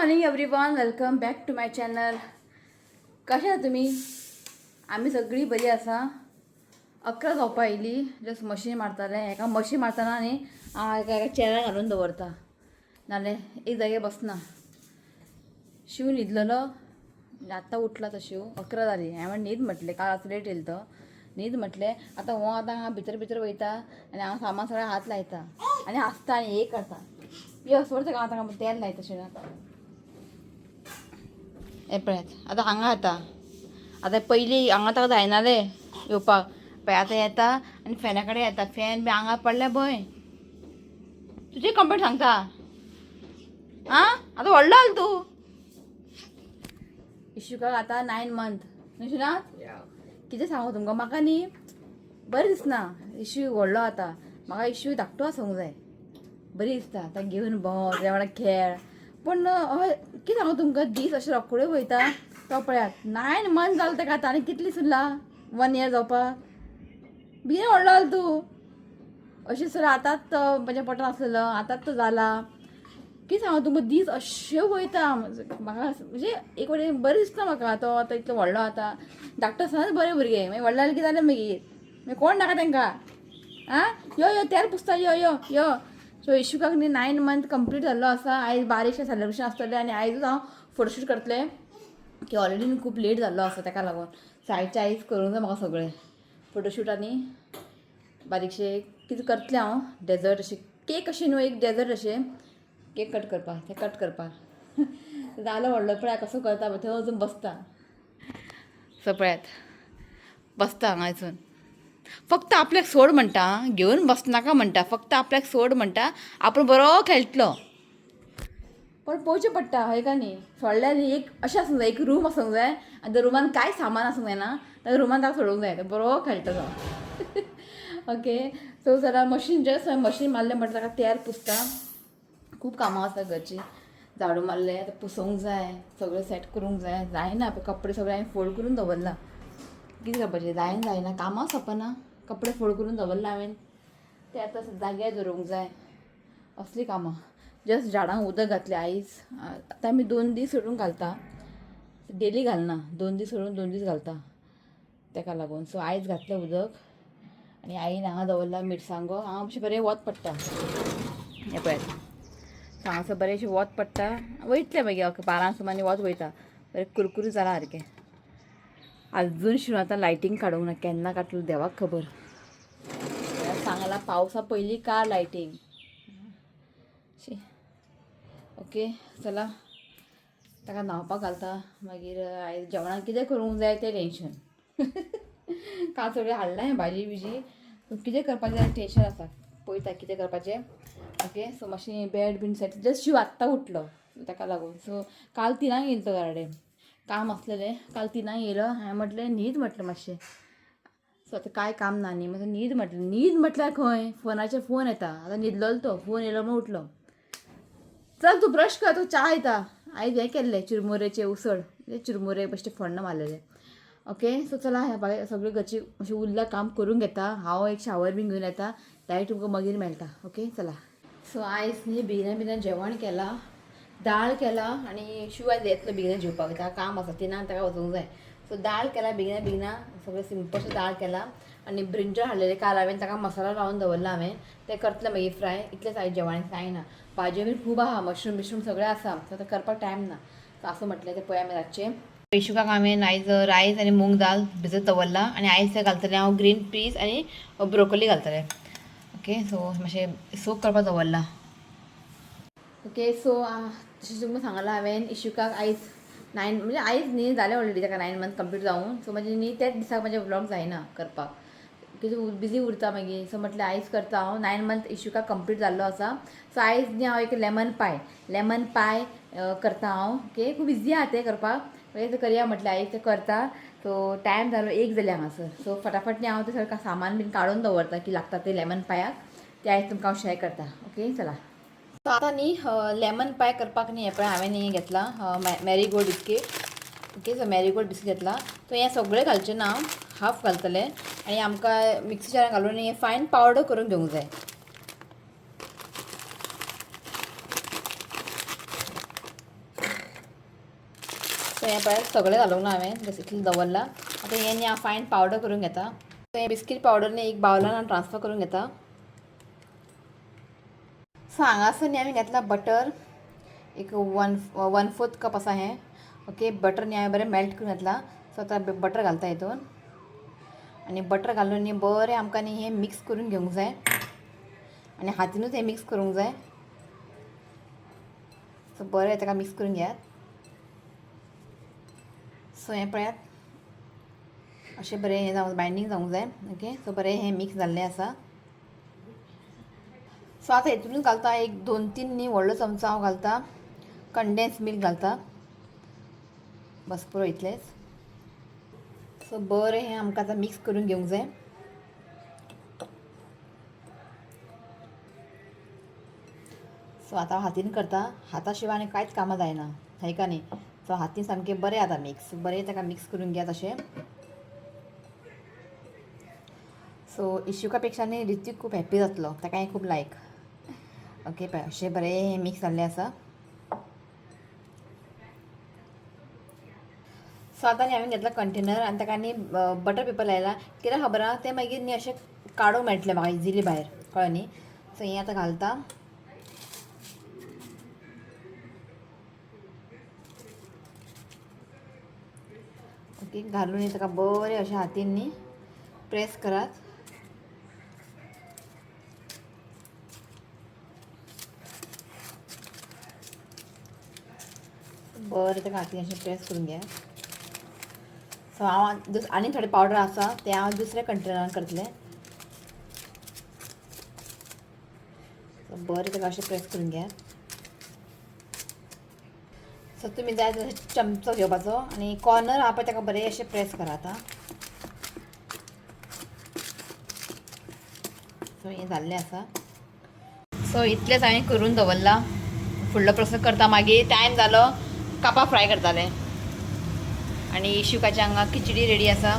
Morning everyone, welcome back to my channel. कशें आसा तुमी? आमी सगळीं बरी आसा. 11 जावपा येयली. जस्ट मशीन मारतालें. हेका मशीन मारतना न्ही हांव हेका एका चेरार घालून दवरता, नाल्यार एक जाग्यार बसना. शिव न्हिदलेलो, आत्तां उठला तो शिव. 11 जाली. हांवें न्हीद म्हटलें, काल रात लेट येयलो तो, न्हीद म्हटलें. आतां हो आतां हांगा भितर भितर वयता आनी हांगा सामान सगळें हात लायता आनी हांसता आनी एक करता. यो सोड ताका, हांव ताका तेल लायता शिणाक. हें पळयात, आतां हांगा येता. आतां पयलीं हांगा ताका जायनालें येवपाक, पळय आतां येता आनी फॅना कडेन येता. फॅन बी आंगार पडल्या भंय. तुजी कंप्लेंट सांगता आं. आतां व्हडलो जालो तूं. इशुकाक आतां 9 मंथ न्हू शिनाथ? कितें सांगू तुमकां, म्हाका न्ही बरें दिसना. इशू व्हडलो आतां, म्हाका इशू धाकटो आसूंक जाय, बरी दिसता. आतां घेवन भोंव, तेज्या वांगडा खेळ. पूण हय कितें सांगू तुमकां, दीस अशे रोखडे वयता. तो पळयात 9 मंथ जालो ताका आतां, आनी कितली सुरला 1 इयर जावपाक. बेगीन व्हडलो जालो तूं. अशें सर आतांच तो म्हज्या पोटान आसलेलो, आतांच तो जाला. कितें सांगू तुमकां, दीस अशे वयता. म्हाका म्हणजे एक वटेन बरें दिसता म्हाका, तो आतां इतलो व्हडलो आतां. धाकटो आसतनाच बरें भुरगें, मागीर व्हडलो जालें कितें जालें मागीर, मागीर कोण नाका तांकां. आं यो यो तेल पुसता, यो यो यो. सो इशुकाक न्ही 9 मंथ कंप्लीट जाल्लो आसा. आयज बारीकशें सेलिब्रेशन आसतलें आनी आयजूच हांव फोटोशूट करतलें, की ऑलरेडी खूब लेट जाल्लो आसा. ताका लागून सायडच्या आयज करूंक जाय म्हाका सगळें फोटोशूट आनी बारीकशें कितें करतलें हांव. डेजर्ट अशें केक अशें न्हू, एक डेजर्ट अशें केक कट करपाक, तें कट करपाक जालो व्हडलो. पळय कसो करता पळय, थंय वचून बसता. सो पळयात बसता हांगा वचून. फक्त आपल्याक सोड म्हणटा, घेवन बसनाका म्हणटा, फक्त आपल्याक सोड म्हणटा, आपूण बरो खेळटलो. पण पळोवचें पडटा हय का न्ही. सोडल्यार न्ही एक अशें आसूंक जाय, एक रूम आसूंक जाय आनी त्या रुमान कांय सामान आसूंक जायना, त्या रुमान ताका सोडूंक जाय, तो बरो खेळटलो. ओके, सो जरा मशीन जस्ट मशीन मारलें म्हणटा ताका तेल पुसता. खूब कामां आसा घरचीं, झाडू मारलें आतां पुसोवंक जाय, सगळें सेट करूंक जाय. जायना, कपडे सगळे हांवें फोल्ड करून दवरला. कितें करपाचें, जायना जायना कामां सोंपना. कपडे फोल्ड करून दवरला हांवें, ते आतां जाग्यार दवरूंक जाय. असलीं कामां. जस्ट झाडांक उदक घातलें आयज. आतां आमी 2 दीस सोडून घालता, डेली घालना, 2 दीस सोडून 2 दीस घालता, ताका लागून. सो आयज घातलें उदक आनी आईन हांगा दवरला मिरसांगो. हांगा मातशें बरें वत पडटा, हें पळयात हांगासर बरेंशें वत पडटा. वयतलें मागीर 12 सुमार वत वयता, बरें कुरकुरी जालां सारकें. अजून शिरून आतां लायटींग काडूंक ना, केन्ना काडटलो देवाक खबर. सांगला पावसा पयलीं का लायटींग. ओके चला ताका न्हांवपाक घालता. मागीर आयज जेवणाक कितें करूंक जाय तें टेंशन. काल सगळें हाडलां भाजी बिजी, कितें करपाचें जाल्यार टेंशन आसा, पळयता कितें करपाचें. ओके, सो मातशें बेड बीन सेट. जस्ट शिव आत्तां उठलो ताका लागून. सो काल 3 येयलो तो घरा, काम आसलेलें. काल 3 येयलो, हांवें म्हटलें न्हीद म्हटलें मातशें. सो आतां कांय काम ना न्ही, मातशें न्हीद म्हटलें. न्हीद म्हटल्यार खंय फोनाचेर फोन येता. आतां न्हिदलेलो तो, फोन येयलो म्हणून उठलो. चल तूं ब्रश कर, तूं च्या येता. आयज हें केल्लें चिरमुरेचें उसळ, चिरमुरे बेश्टे फोण्ण मारलेले. ओके, सो चला हें सगळें घरची मातशें उरलां काम करून घेता. हांव एक शावर बीन घेवन येता, डायरेक्ट तुमकां मागीर मेळटा. ओके चला. सो आयज न्ही बेगिना बेगिना जेवण केलां, दाळ केला आनी शिव आयज येतलो बेगिना जेवपाक, ताका काम आसा, 3 ताका वचूंक जाय. सो दाळ केला बेगिना बेगिना, सगळें सिंपलशें दाळ केला आनी ब्रिंजल हाडलेलें काल हांवें, ताका मसाला लावन दवरला हांवें, तें करतलें मागीर फ्राय. इतलेंच आयज जेवण, कांय ना. भाजयो बीन खूब आहा, मशरूम बिशरूम सगळें आसा, सो आतां करपाक टायम ना. सो आसूं म्हटलें, तें पळया आमी रातचें. इशुकाक हांवें आयज रायस आनी मूंग दाल भिजत दवरला आनी आयज तें घालतलें हांव ग्रीन पीस आनी ब्रोकोली घालतलें. ओके, सो मातशें सोक करपाक दवरला. ओके, सो तशें तुमकां सांगलां हांवें, इशुकाक आयज 9 म्हणजे आयज न्ही जालें ऑलरेडी ताका 9 मंथ कंप्लीट जावन. सो म्हाजें न्ही त्याच दिसाक म्हाजें व्लॉग जायना करपाक, कितें बिजी उरता मागीर. सो म्हटलें आयज करता हांव. 9 मंथ इशुकाक कंप्लीट जाल्लो आसा. सो आयज न्ही हांव एक लेमन पाय करता हांव. ओके, खूब इजी आहा तें करपाक, मागीर तें करया म्हटलें आयज तें करता. सो टायम जालो 1 जालें हांगासर. सो फटाफट न्ही हांव तें सगळें सामान बीन काडून दवरता की लागता तें लेमन पायाक, तें आयज तुमकां हांव शेअर करता. ओके चला. सो आतां न्ही लेमन पाय करपाक न्ही हें पळय हांवें न्ही घेतलां marigold biscuit. Okay, so marigold biscuit घेतला. सो हें सगळें घालचें ना, हाफ घालतलें आनी आमकां मिक्सी जारान घालून हें फायन पावडर करून घेवंक जाय. सो हें पळय सगळें घालूंक ना हांवें, जस्ट इतलें दवरलां. आतां हें न्ही हांव फायन पावडर करून घेता. सो हें बिस्कीट पावडर न्ही एक बावलान हांव ट्रान्सफर करून घेता. सो हांगासर न्ही आमी घेतला बटर, एक वन वन फोर्थ कप आसा हें. ओके, बटर न्ही हांवें बरें मेल्ट करून घेतला. सो आतां बटर घालता हितून आनी बटर घालून न्ही बरें आमकां न्ही हें मिक्स करून घेवंक जाय आनी हातीनूच हें मिक्स करूंक जाय. सो बरें ताका मिक्स करून घेयात. सो हें पळयात, अशें बरें हें जावंक बायंडींग जावंक जाय. ओके, सो बरें हें मिक्स जाल्लें आसा. सो आतां हितूनच घालता एक 2-3 न्ही व्हडलो चमचो हांव घालता कंडेन्स मिल्क घालता, बस पुरो इतलेंच. सो बरें हें आमकां आतां मिक्स करून घेवंक जाय. सो आतां हांव हातीन करता, हाता शिवाय आनी कांयच कामां जायना, हय का न्ही. सो हातीन सामकें बरें आतां मिक्स, बरें ताका मिक्स करून घेयात अशें. सो इशुका पेक्षा न्ही ऋत्विक खूब हॅप्पी जातलो, ताका हें खूब लायक. ओके, पळय अशें बरें हें मिक्स जाल्लें आसा. सो आतां न्ही हांवें घेतला कंटेनर आनी ताका न्ही बटर पेपर लायला, कित्याक खबर आहा तें मागीर न्ही अशें काडूंक मेळटलें म्हाका इजिली भायर, कळ्ळें न्ही. सो हें आतां घालता. ओके, घालून न्ही ताका बरें अशें हातीन न्ही प्रेस करात. बरें ताका हातीन अशें प्रेस करून घेयात. सो हांव आनी थोडे पावडर आसा ते हांव दुसऱ्या कंटेनरान करतलें. सो बरें ताका अशें प्रेस करून घेयात. सो तुमी जाय तसो चमचो घेवपाचो आनी कॉर्नर आहा पळय ताका बरें अशें प्रेस करात. आतां सो हें जाल्लें आसा. सो इतलेंच हांवें करून दवरलां. फुडलो प्रोसेस करता मागीर टायम जालो कापां फ्राय करतालें आनी इशुकाच्या हांगा खिचडी रेडी आसा.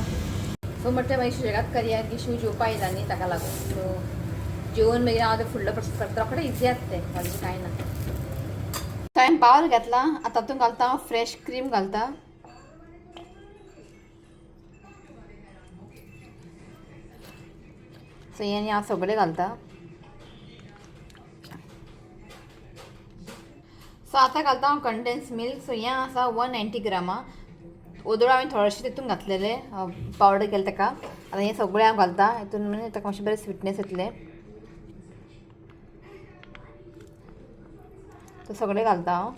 सो म्हटलें मागीर सुशेगाद करया की इशू जेवपा येयला न्ही ताका लागून. सो जेवन मागीर हांव तें फुडलो प्रोसेस करता, रोखडें इजी आसा तें, व्हडलें कांय ना. सो हांवें बावल घेतला, आतां तातूंत घालता हांव फ्रेश क्रीम घालता. सो हें आनी हांव सगळें घालता. सो आतां घालता हांव कंडेन्स मिल्क. सो हें आसा 190 ग्रामां. ओदोळ हांवें थोडेशें तितून घातलेलें पावडर केलें ताका. आतां हें सगळें हांव घालता हितून, म्हणजे ताका मातशें बरें स्विटनेस येतलें. सो सगळें घालता हांव.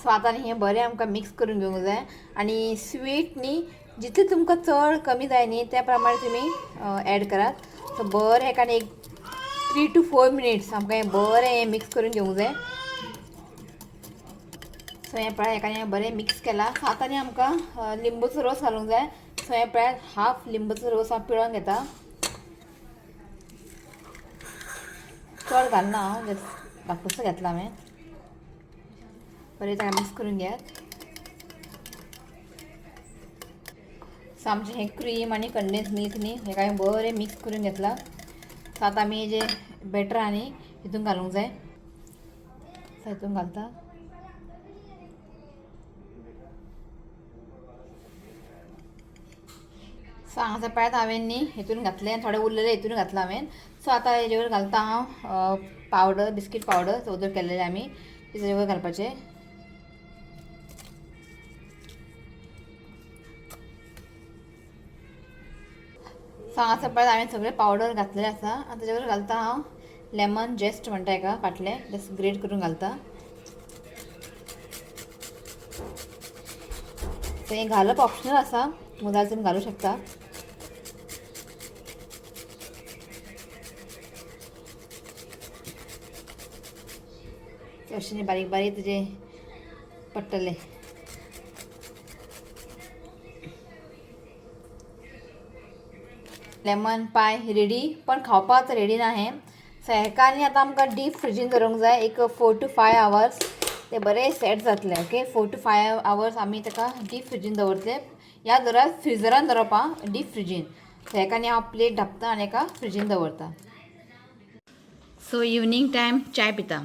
सो आतां न्ही हें बरें आमकां मिक्स करून घेवंक जाय आनी स्वीट न्ही जितलें तुमकां चड कमी जाय न्ही त्या प्रमाणे तुमी एड करात. सो बरें हेका न्ही एक 3 to 4 minutes आमकां हें बरें हें मिक्स करून घेवंक जाय. सो हें पळय हेका हें बरें मिक्स केलां. सो आतां न्ही आमकां लिंबूचो रोस घालूंक जाय. सो हें पळयात हाफ लिंबूचो रोस हांव पिळोन घेता, चड घालना हांव, जस्ट धाकटोसो घेतला हांवें. बरें ताका मिक्स करून घेयात. सो आमचें हें क्रीम आनी कंडेन्स मिल्क न्ही हें हांवें बरें मिक्स करून घेतलां. सो आतां आमी जे बॅटर आहा न्ही हितून घालूंक जाय. सो हितून घालता. सो हांगासर पळयात हांवें न्ही हितून घातलें, थोडें उरलेलें हितून घातलां हांवें. सो आतां हेजेवर घालता हांव पावडर, बिस्कीट पावडर चवदर केल्लेलें आमी तेजेवर घालपाचें. सो हांगासर पळयात हांवें सगळें पावडर घातलेलें आसा. आतां तेजेवर घालता हांव लेमन जेस्ट म्हणटा हेका, फाटलें जस्ट ग्रेट करून घालता. सो हें घालप ऑप्शनल आसा, तुमकां जाय तुमी घालूं शकता. अशें बारीक बारीक तुजें पडटलें. लेमन पाय रेडी, पण खावपाक आतां रेडी ना हें. सो हेका आनी आतां आमकां डीप फ्रिजीन दवरूंक जाय एक 4 to 5 hours, ते बरें सेट जातलें. ओके, 4 to 5 hours आमी ताका डीप फ्रिजीन दवरतले, या दवरात फ्रिजरान दवरप आं, डीप फ्रिजीन. सो हेका न्ही हांव प्लेट धांपता आनी हेका फ्रिजीन दवरता. सो इवनींग टायम चाय पिता.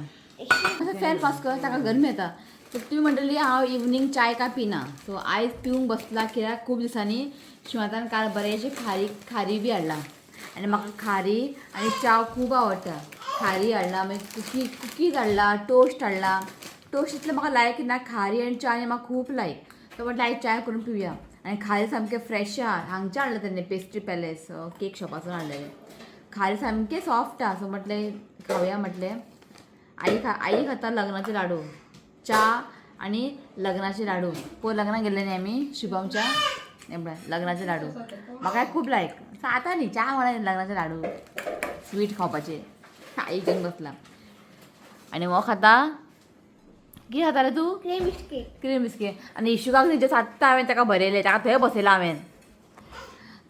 फॅन फास्ट कर, ताका गरमी येता. तर तुमी म्हणटली हांव इवनींग चाय काय पिना. सो आयज पिवंक बसला कित्याक खूब दिसांनी शिवातान काल बरेंशें खारी खारी बी हाडला आनी म्हाका खारी आनी च्याव खूब आवडटा. खारी हाडला, मागीर कुकीज हाडला, टोस्ट हाडला. टोस्ट इतलें म्हाका लायक ना, खारी आनी च्या म्हाका खूब लायक. सो म्हटलें आयज चाय करून पिवया. आनी खारी सामकें फ्रेश आहा, हांगचें हाडलें तेन्ना पेस्ट्री पॅलेस केक शॉपासून हाडलेलें. खारी सामकें सॉफ्ट आहा. सो म्हटलें खावया म्हटलें. आई खाता लग्नाचे लाडू, च्या आणि लग्नाचे लाडू. पयर लग्नाक गेल्ले न्ही आमी शुभमच्या, हे पळय लग्नाचे लाडू म्हाका खूब लायक. आतां न्ही च्या म्हणा लग्नाचे लाडू स्वीट खावपाचे. आई घेवन बसला आनी हो खाता. कितें खाता रे तूं? Cream biscuit. Cream biscuit. आनी इशुकाक तेजे आत्तां हांवें ताका बरयलें, ताका थंय बसयलां हांवें.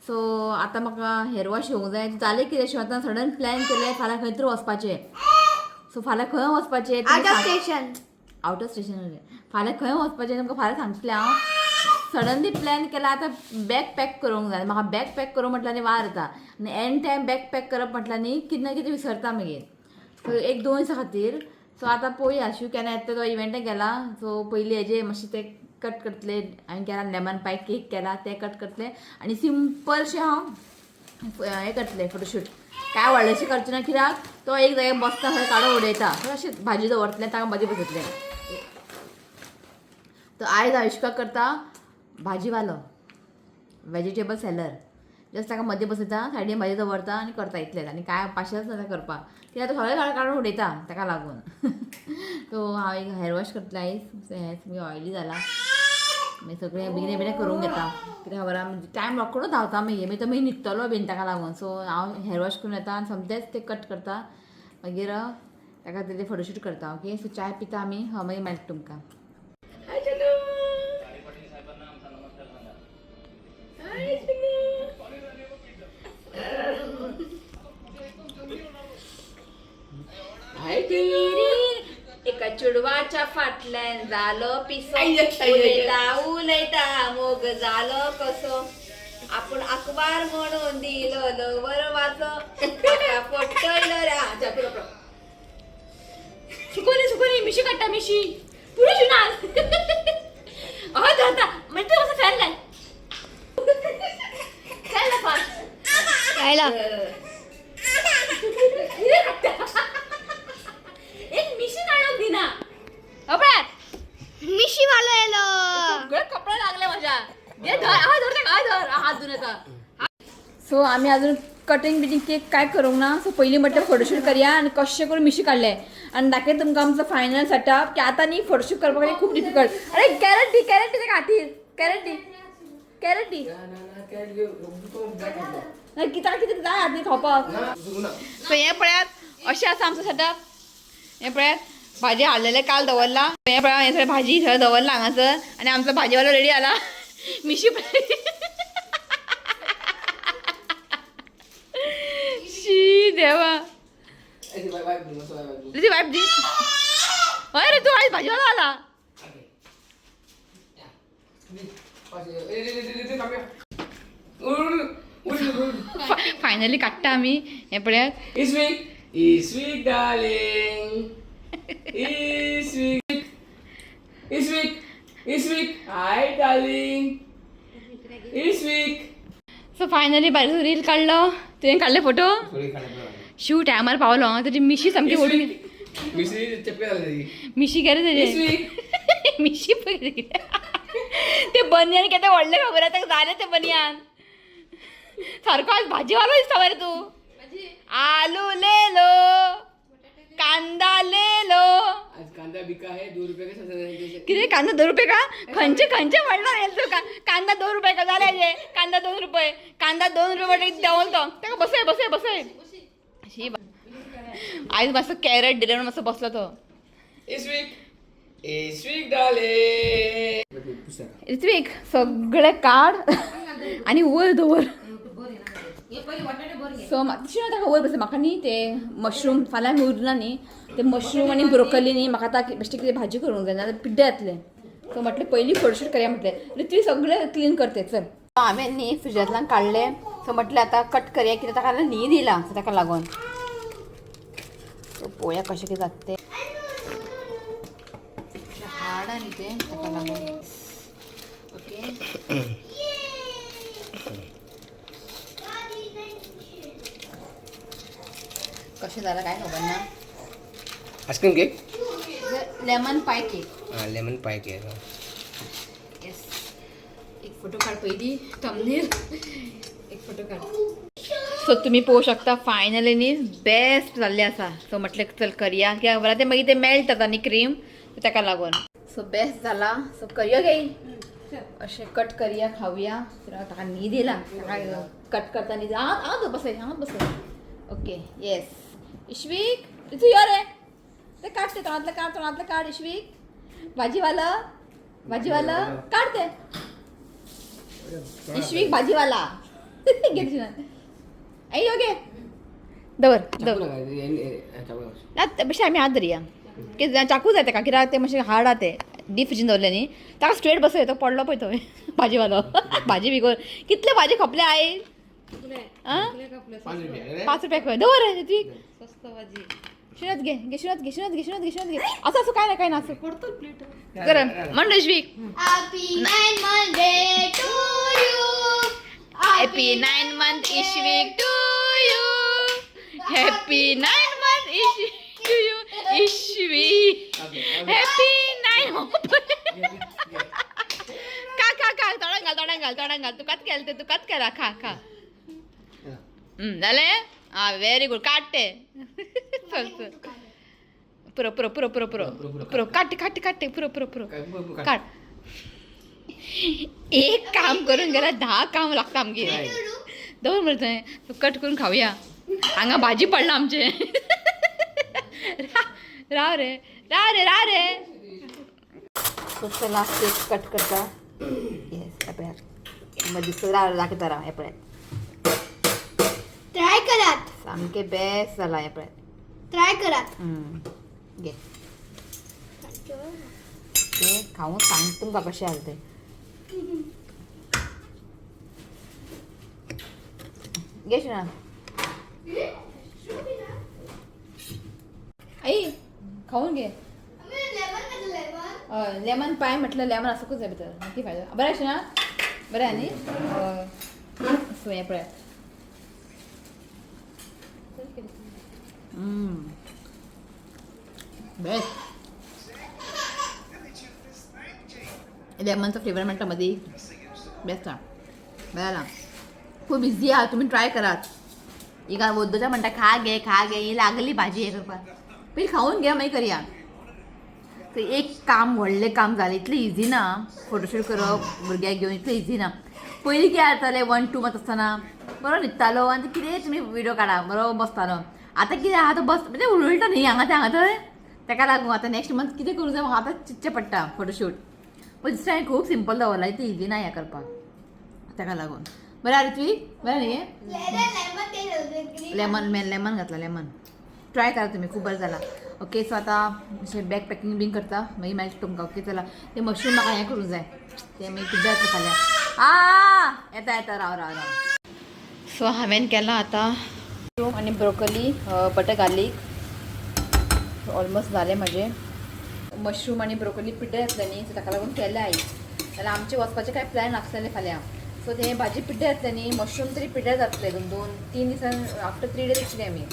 सो आतां म्हाका हेर वॉश येवंक जाय. जालें कितें, शिवातान सडन प्लॅन केलें फाल्यां खंय तरी वचपाचें. सो फाल्यां खंय वचपाचें? Out of station. Out of station. फाल्यां खंय वचपाचें तुमकां फाल्यां सांगतलें हांव. सडनली प्लॅन केला, आतां बॅग पॅक करूंक जाय म्हाका. बॅग पॅक करूंक म्हटल्यार न्ही वार येता आनी एन टायम बॅग पॅक करप म्हटल्यार न्ही कितें ना कितें विसरता मागीर. सो एक दोन दिसां खातीर. सो आतां पळोवया शिव केन्ना येता. तो इव्हेंटाक गेला. सो पयलीं हेजे मातशें ते कट करतले. हांवें केला लेमन पाय केक केला, ते कट करतले आनी सिंपलशें हांव हें करतलें फोटोशूट. काय व्हडलेशें करचें ना कित्याक तो एक जाग्यार बसता थंय काडून उडयता. सो अशें भाजी दवरतलें, ताका मदीं बसयतलें. तर आयज आयुष्का करता भाजीवालो, वेजिटेबल सेलर. जस्ट ताका मदीं बसयता, सायडीन भाजी दवरता आनी करता इतलेंच. आनी कांय पाशेंच ना करपाक कित्याक तो सगळें सगळें काडून उडयता ताका लागून. सो हांव एक हेर वॉश करतलें आयज. हें सामकें ऑयली जाला. मागीर सगळें बेगीन बेगीन करूंक घेता कित्याक खबर आहा टायम रोकडो धांवता मागीर, मागीर तो मागीर न्हिदतलो बीन ताका लागून. सो हांव हेर वॉश करून येता आनी सोमतेंच तें कट करता, मागीर ताका तेजें फोटोशूट करता. ओके, सो चाय पिता आमी. हांव मागीर मेळटा तुमकां. हाय चलू, हाय चलू. हाय पिल्लू. एका चेडवाच्या फाटल्यान जालो पिसो, उलयता उलयता मोग जालो कसो, आपण अकबार म्हणून दिलो लवर वाचो, पटयलो रे. हा, चल, पुरो, पुरो. सुकोनी सुकोनी मिशी काडटा मिशी पुरो शिनाल. हय धरता म्हणजे कसं फॅन लाय, फॅन लाय फास्ट. खायला. कितें काडटा? एक मिशीन हाडून दिना कपड्यात. मिशी वालो येलो. सगळे कपडे लागले माझ्या. घे धर, हात धर ताका, हात धर, हात धुवन येता. सो आमी अजून कटिंग बिटिंग केक काय करूंक ना. सो पयलीं म्हटल्यार फोटोशूट करया आनी कशें करून मिशी काडले आनी दाखयता तुमकां आमचो फायनल सेटअप की आतां न्ही फोटोशूट करपाक न्ही खूब डिफिकल्ट. अरे कॅरट दी, कॅरट दी ताका हातीर, कॅरट दी, कॅरट दी. ना कित्याक कितें जाय हातीर खावपाक. सो हें पळयात, अशें आसा आमचो सेटअप. हें पळयात, भाजी हाडलेले काल दवरला. हें पळया, हें सगळें भाजी सगळें दवरला हांगासर आनी आमचो भाजीवालो रेडी जाला. मिशी पळय. शी देवा, तुजी वायफ दी. हय रे, तूं आयज भाजीवालो आला. फायनली काडटा आमी. हें पळयात. Isvik, Isvik darling. Isvik. Isvik, Isvik. Hi darling. Isvik. So finally भायर रील काडलो. तुवें काडले फोटो? शिव टायमार पावलो आं. तुजी मिशी सामकी ओडून. मिशी चपके झाले. मिशी गेले तुजे. इसवीक. मिशी पळय ते बनियान केदें व्हडलें खबर आतां जालें तें बनियान. सारको आज भाजीवालो दिसता मरे तूं. आलू ले लो, कांदा ले लो. आज कांदा बिका है 2 रुपये का सस्ता. कितें कांदा 2 रुपये का? खंयचे खंयचे म्हणणार रे तूं? कांदा 2 रुपये का जाले हे? कांदा 2 रुपये, कांदा 2 रुपये म्हटलं की देंवलो तो. ताका बसय बसय बसय. शी आयज मातसो कॅरट दिले म्हणून मातसो बसलो तो. इसवीक, इसवीक डार्लिंग. ऋत्विक, सगळे काड आणि वयर दवर. सो तशें ताका वयर बसय. म्हाका न्ही ते मशरूम फाल्यां आमी उरना न्ही ते मशरूम आनी ब्रोकली न्ही, म्हाका आतां बेश्टें कितें भाजी करूंक जाय नाजाल्यार पिड्ड्यार जातलें. सो म्हटलें पयलीं फोटोशूट करया म्हटलें. ऋत्विक सगळें क्लीन करते. चल, हांवें न्ही फ्रिजांतल्यान काडलें. सो म्हटलें आतां कट करया कित्याक ताका न्हीद येयला. सो ताका लागून. सो पळोवया कशें कितें जाता तें. ल्हान न्ही तें ताका लागून. ओके, कशें जालां काय खबर ना. Ice cream cake. Lemon pie cake. हां, लेमन पाय केक. येस, एक फोटो काढ पहिली, थंबनेल. एक फोटो काढ. सो तुम्ही पळोवंक शकता, फायनली न्ही बेस्ट जाल्लें आसा. सो म्हटलें चल करया, कित्याक खबर ते मागीर ते मेल्ट जाता न्ही क्रीम, ताका लागून. सो बेस्ट जाला. सो करया गे, अशें कट करया, खावया. ताका न्हीद येयला, ताका कट करता न्हीद. हांव हांव बसय, हांव बसय. ओके, येस, इश्वीक, इथं यो रे. ते काढ, ते तोंडातलं काढ, तोंडातलं काढ. इश्वीक, भाजीवाला, भाजीवाला, काढ ते. इश्वीक भाजीवाला. घे तुझ्या. आई, यो घे, दवर दवर. ना, मातशें आमी हात धरया कितें, चाकू जाय ताका, कित्याक ते मातशें हार्ड आहा ते. डीप फ्रिजीन दवरलें न्ही, ताका स्ट्रेट बसय. तो पडलो पळय तो भाजीवालो. भाजी बिगोर कितले भाजी खपले आई. आं, 5 रुपया खंय दवर ती. शिणत घे, घे शिणत, घे शिणत, घे शिणत, घे शिणत, घे. असं असं काय ना, काय ना, असं गरम म्हण Rishvik. Happy 9 month day to you. Happy 9 month Ishvik to you. Happy 9 month Ishvik to you. Ishvi, happy 9. खा खा खा, तोंडान घाल, तोंडान घाल, तोंडान घाल. तुकाच केलं ते, तुकाच केला. खा खा. जालें. आं, व्हेरी गुड. काड ते. चल चल, पुरो पुरो पुरो पुरो पुरो पुरो. काडटे काडटे काडटे, पुरो पुरो पुरो, काड. एक काम करून गेल्यार 10 काम लागता आमगेर. दवर मरे थंय, कट करून खावया. हांगा भाजी पडला आमचे. राव रे, राव रे, राव रे. चला, केक कट करता. येस, हे पळयात, दिसता. राव, दाखयता, राव. हे पळयात. ट्राय करात. सामकें बेस्ट जालां, हें पळयात. ट्राय करात. घे ते, खाऊन सांग तुमकां कशें आलें तें. घे शिणा. आई, खाऊन घे. हय, लेमन पाय म्हटलं लेमन आसूंकच जाय भितर, की फायदो. बरें आशिना, बरें आहा न्ही. हय, सो हें पळयात. बेस्ट. लेमनचो फ्लेवर म्हणटा मदीं, बेस्ट आहा. बरें जालां, खूब इझी आहा. तुमी ट्राय करात. हिका वद्दोच्या म्हणटा, खा गे, खा गे, ही लागली भाजी हे करपाक. पयलीं खावन घे, मागीर करया. तर एक काम, व्हडलें काम जालें. इतलें इझी ना फोटोशूट करप भुरग्याक घेवन, इतलें इझी ना. पयलीं कितें जातालें, 1-2 मंथ आसतना बरो न्हिदतालो आनी कितेंय तुमी व्हिडियो काडा, बरो बसतालो. आतां कितें आहा, तो बस म्हणजे उलयता न्ही हांगा थंय, हांगा थंय. ताका लागून आतां नेक्स्ट मंथ कितें करूं जाय म्हाका आतां चिंतचें पडटा. फोटोशूट पण दुसरें हांवें खूब सिंपल दवरलां, इतलें इझी ना हें करपाक, ताका लागून. बरें आहा ऋत्विक, बरें न्ही? लेमन मेन लेमन घातला. लेमन ट्राय करा तुम्ही, खूब बरें जाला. ओके, सो आतां अशें बॅग पॅकिंग बीन करता, मागीर मेळटा तुमकां. ओके, चला. ते मशरूम म्हाका हें करूंक जाय, ते मागीर कितें जाता फाल्यां. आ, येता येता, राव राव राव. सो हांवें केलां आतां मशरूम आनी ब्रोकली बटर गार्लीक. ऑलमोस्ट जालें म्हाजें. मशरूम आनी ब्रोकली पिड्ड्यार जातलें न्ही, सो ताका लागून केलें आई. जाल्यार आमचें वचपाचें कांय प्लॅन नासलेलें फाल्यां. सो तें भाजी पिड्ड्यार जातलें न्ही, मशरूम तरी पिड्ड्यार जातलें 2-3 दिसान. आफ्टर 3 डेज येतली आमी.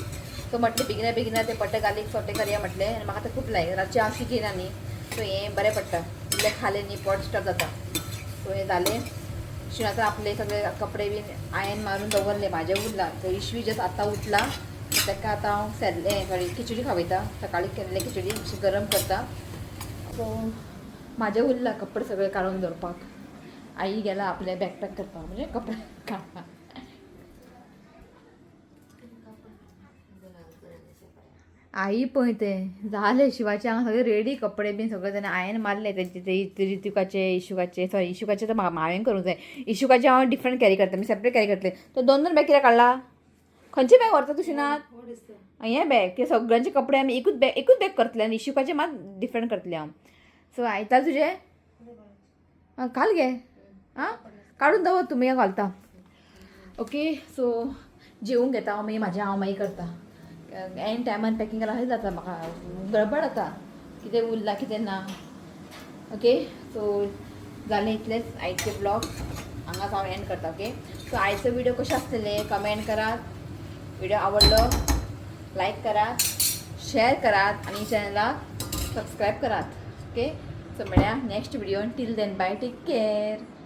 सो म्हटलें बेगिना बेगिना ते बटर गार्लीक सोटे करया म्हटलें. आनी म्हाका तें खूब लायक. रातचें हांव शीत घेयना न्ही, सो हें बरें पडटा. इल्लें खालें न्ही पोट स्टफ जाता. सो हें जालें. शिणाचं आपले सगळे कपडे बीन आयन मारून दवरले. म्हाजें उरलां. सो इशवी जस्ट आतां उठला, ताका आतां हांव सेल्ले, सॉरी, खिचडी खावयता. सकाळी केल्ले खिचडी मातशी गरम करता. सो म्हाजें उरलां कपडे सगळे काडून दवरपाक. आई गेला आपले बॅग पॅक करपाक, म्हणजे कपडे काडपाक. आई पळय, ते जाले शिवाचे हांगा सगळे रेडी, कपडे बीन सगळे ताणें आयन मारले तेजे ते, ऋतिकाचे, इशुकाचे. सॉरी, इशुकाचे तर हांवें करूंक जाय. इशुकाचे हांव डिफरंट कॅरी करता, मी सेपरेट कॅरी करतले. तो दोन दोन बॅग कित्याक काडला? खंयचे बॅग व्हरता तूं शिनात? हें बॅग ते सगळ्यांचे कपडे आमी एकूच बॅग, एकूच बॅग करतले आनी इशुकाचे मात डिफरंट करतले हांव. सो आयता तुजें. आं, घाल गे. आं, काडून दवर, तुमी घालता. ओके, सो जेवूंक घेता हांव, मागीर म्हाजें हांव मागीर करता. एन टायमान पॅकिंग केल्यार अशें जाता, म्हाका गडबड जाता, कितें उरलां कितें ना. ओके, सो जालें इतलेंच आयचे ब्लॉग हांगाच हांव एंड करता. ओके, सो आयचो व्हिडिओ कशें आसतले कमेंट करात. व्हिडिओ आवडलो लायक करात, शेअर करात आनी चॅनलाक सबस्क्रायब करात. ओके, सो मेळया next video. Till then bye, take care.